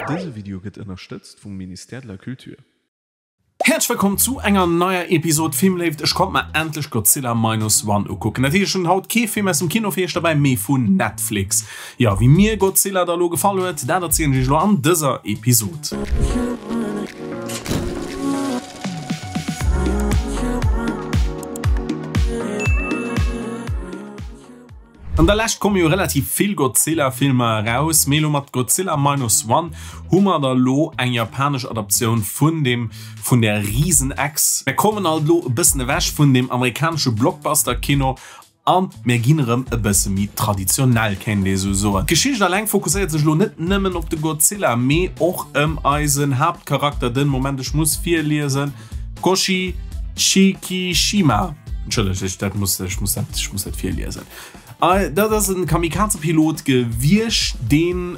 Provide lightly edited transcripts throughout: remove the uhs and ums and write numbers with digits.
Dëse Video gëtt ënnerstëtzt vum Ministère de la Culture. Häerzlech wëllkomm zu enger neier Episod Filmléift. Ech konnt mer endlech Godzilla Minus One ukucken. Dat heescht, ech hunn haut kee Film aus dem Kino fir iech derbäi, mee vun Netflix. Jo, wéi mir Godzilla da lo gefall huet, dat erzielen ech iech lo an dëser Episod. An der Lescht komme jo relativ vill Godzilla-Filmer eraus, mee elo mat Godzilla Minus One hu mer da lo eng japanesch Adaptioun vun dem vun der Riesenechs. Mer kommen alt elo e bëssen ewech vun dem amerikanesche Blockbuster-Kino a mer ginn erëm e bësse méi traditionell, kéint ee sou soen. D'Geschicht alleng fokusséiert sech elo net nëmmen op de Godzilla, mee och ëm eisen Haaptcharakter, den, Moment ech muss virliesen, Goshi Shikishima, entschëllegt, ech dat muss ech muss dat ech muss dat virliesen. Dat ass en Kamikaze-Pilot gewiescht, deen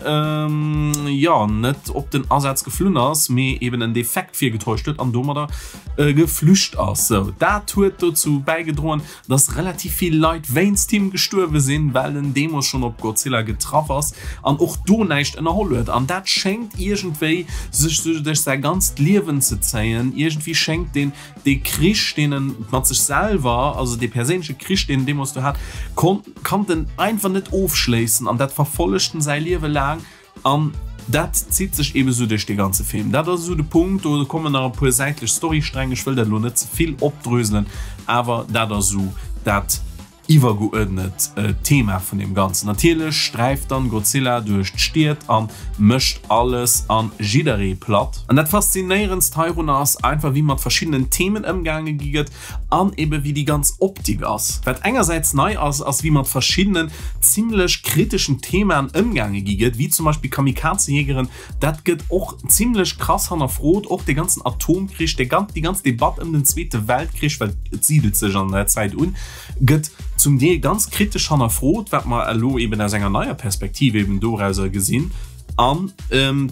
jo net op den Asaz geflunn ass, mee eben en Defekt virgetäuscht huet an domadder geflücht ass. Sou, dat huet dozou bäigedroen, dass relativ vill Leit wéinst him gestuerwe sinn, well en deemools schonn op Godzilla getraff ass an och do näischt ënnerholl huet. An dat schéngt iergendwéi sech sou duerch säi ganzt Liewen ze zéien. Iergendwéi schéngt deen dee Krich, deen en mat sech selwer, also dee perséinleche Krich, deen en deemools do hat, konnt kannt en einfach net ofschléissen an dat verfollegt en säi Liewe laang. An dat zitt sech eben esou duerch dee ganze Film. Dat ass esou de Punkt. Do kommen nach e puer säitlech Storystränge. Ech wëll dat elo net ze vill opdröselen, awer dat ass esou dat iwwergeuerdnet Thema vun deem Ganzen. Natierlech sträift dann Godzilla duerch d'Stied an mécht alles an jidderee platt. An dat faszinéierendst heirunner ass einfach wéi mat verschiddenen Themen ëmgaange gi gëtt. An ebe wéi déi ganz Optik ass. Wat engersäits nei ass, ass wéi mat verschiddenen zimlech kriteschen Themaen ëmgaange gi gëtt, wéi zum Beispill Kamikazejägeren. Dat gëtt och zimlech krass hannerfrot, och de ganzen Atomkrich, déi ganz Debatt ëm den Zweete Weltkrich, well et sidelt sech an der Zäit un, gëtt zum Deel ganz kritesch hannerfrot, wat mer elo eben aus enger neier Perspektiv eben dorauser gesinn. An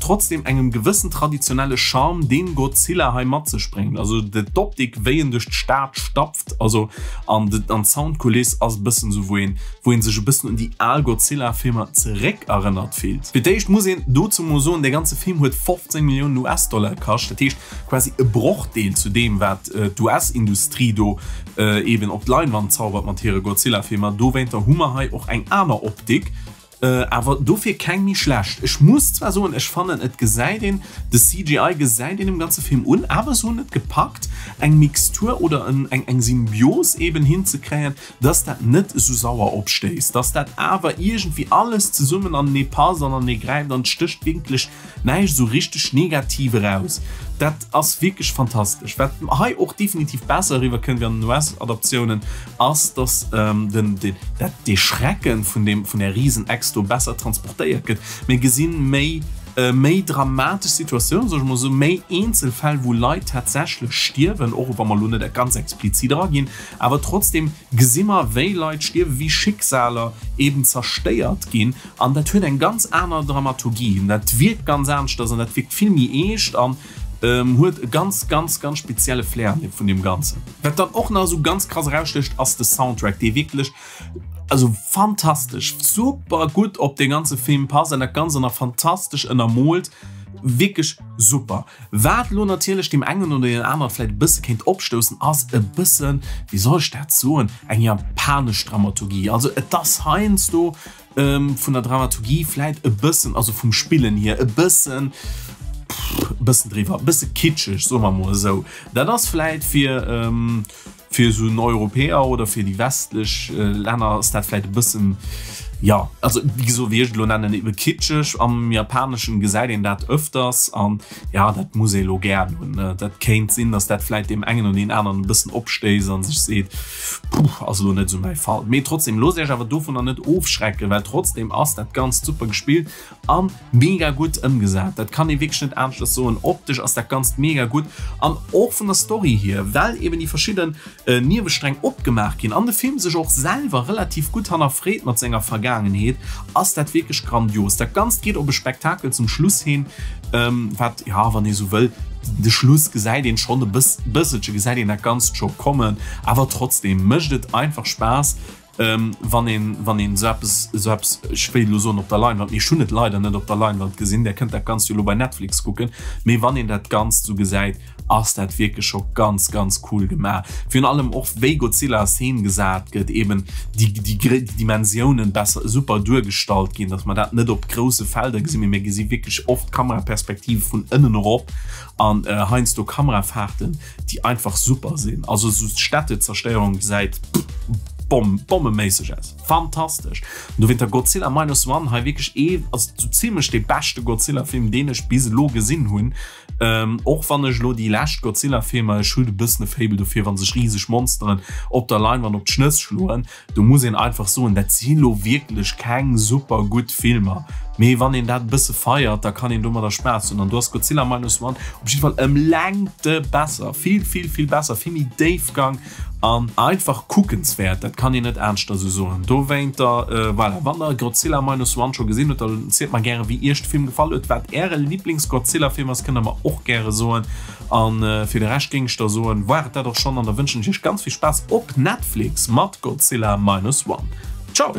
trotzdem engem gewëssen traditionelle Charme, deen Godzilla hei mat sech bréngt. Also d'Optik, wéi en duerch d'Stad stapft, also an d'Soundkuliss ass e bëssen esou, wou een, wou een sech e bëssen un déi al Godzilla-Filmer zeréck erënnert fillt. Fir d'éischt muss een dozou mol soen, dee ganze Film huet 15 Milliounen US-Dollar kascht, dat heescht quasi e Brochdeel zu deem, wat d'US-Industrie do eben op d'Leinwand zaubert mat hire Godzilla-Filmer. Dowéinter hu mer hei och eng aner Optik. Awer dofir keng méi schlecht. Ech muss zwar soen, ech fannen et gesäit een, de CGI gesäit een dem ganze Film un, awer se hunn et gepackt eng Mixtur oder eng eng Symbios eben hinzekréien, dass dat net esou sauer opstéisst, dass dat awer iergendwéi alles zesummen anenee passt an anenee gräift an et stécht wierklech näischt esou richteg negativ eraus. Dat ass wierklech fantastesch. Wat hei och definitiv besser eriwwer kënnt wéi an den US-Adaptiounen, ass, dass den, den, dat, dee Schrecken vun deem, vun där Risenex do besser transportéiert gëtt. Mir gesinn méi, méi dramatesch Situatiounen, soll ech mol soen, méi Eenzelfäll, wou Leit tatsächlech stierwen, och wa mer elo net ganz explizit eraginn, awer trotzdem gesi mer, wéi Leit stierwen, wéi Schicksaler eben zerstéiert ginn. An dat huet eng ganz aner Dramaturgie, dat wierkt ganz aneschters an dat wierkt vill méi eescht an huet e ganz, ganz, ganz spezielle Flair vun deem Ganzen. Wat dann och nach esou ganz krass erausstécht, ass de Soundtrack, dee wierklech also fantastesch, super gutt op dee ganze Film passt an dat Ganzt och nach fantastesch ënnermoolt. Wierklech super. Wat elo natierlech deem engen oder deem anere vläit e bësse kéint opstoussen, ass e bëssen, wéi soll ech dat soen, eng japanesch Dramaturgie. Also et ass heiansdo vun der Dramaturgie vläit e bëssen, also vum Spillen hier e bëssen, e bëssen driwwer, e bësse kitscheg, soe mer mol esou. Dat ass vläit fir, Fir esou en Europäer oder fir déi westlech Länner ass dat vläit e bëssen, jo, also wéi gesot, wéi ech et elo nennen, ebe kitscheg. Am Japaneschen gesäit een dat ëfters an jo, dat muss ee elo gären hunn. Dat kéint sinn, datt dat vläit deem engen oder deen aneren e bëssen opstéisst a sech seet, Puh, ass elo net esou mäi Fall. Mee trotzdem, loosst iech awer dovunner net ofschrecken, well trotzdem ass dat Ganzt super gespillt An mega gutt ëmgesat, dat kann ee wierklech net aneschters soen. Optesch ass dat Ganzt mega gutt an och vun der Story hier, well eben déi verschidden Niewestreng opgemaach ginn an de Film sech och selwer relativ gutt hannerfreet mat senger Vergaangenheet, ass dat wierklech grandios. Dat Ganzt geet op e Spektakel zum Schluss hin, wat, jo, wann ee sou wëll, de Schluss gesäit een schonn e bësselche, gesäit een dat Ganzt scho kommen, awer trotzdem mécht et einfach Spaass. Wann een, wann een esou eppes, esou eppes, ech wéilt elo soen op der Leinwand, mee ech hunn et leider net op der Leinwand gesinn, där kënnt dat Ganzt jo elo bei Netflix kucken, mee wann een dat Ganzt esou gesäit, ass dat wierklech scho ganz, ganz cool gemaach. Virun allem och wéi Godzilla a Szene gesat gëtt, eben déi, déi, déi Dimensiounen besser, super duergestallt ginn, datt mer dat net op grousse Felder gesinn, mee mir gesi wierklech oft Kameraperspektive vun ënnen erop an heiansdo Kamerafahrten, déi einfach super sinn. Also sou d'Städtezerstéierung gesäit bomm, bommeméisseg aus. Fantastesch. An dowéinter Godzilla Minus One hei wierklech ee, also sou zimlech dee beschte Godzilla-Film, deen ech bis elo gesinn hunn. Ähm, och wann ech elo déi lescht Godzilla-Filmer, ech hunn e bëssen e Faible dofir, wa sech riseg Monsteren op der Leinwand op d'Schnëss schloen. Do muss een einfach soen, dat si lo wierklech keng super gutt Filmer, mee wann een dat e bësse feiert, da kann een domadder Spaass hunn. An do ass Godzilla Minus One op jidde Fall ëm Längte besser, vill, vill, vill besser, vill méi Déifgang an einfach kuckenswäert, dat kann een net aneschter esou soen. Dowéinter, voilà, wann der Godzilla Minus One scho gesinn hutt, da zielt mer gäre wéi iech de Film gefall huet. Wat äre Liblings-Godzilla-Film ass, kënnt der mer och gäre soen. An fir de Rescht géing ech da soen, war et dat och schonn an da wënschen ech iech ganz vill Spaass op Netflix mat Godzilla Minus One. Ciao!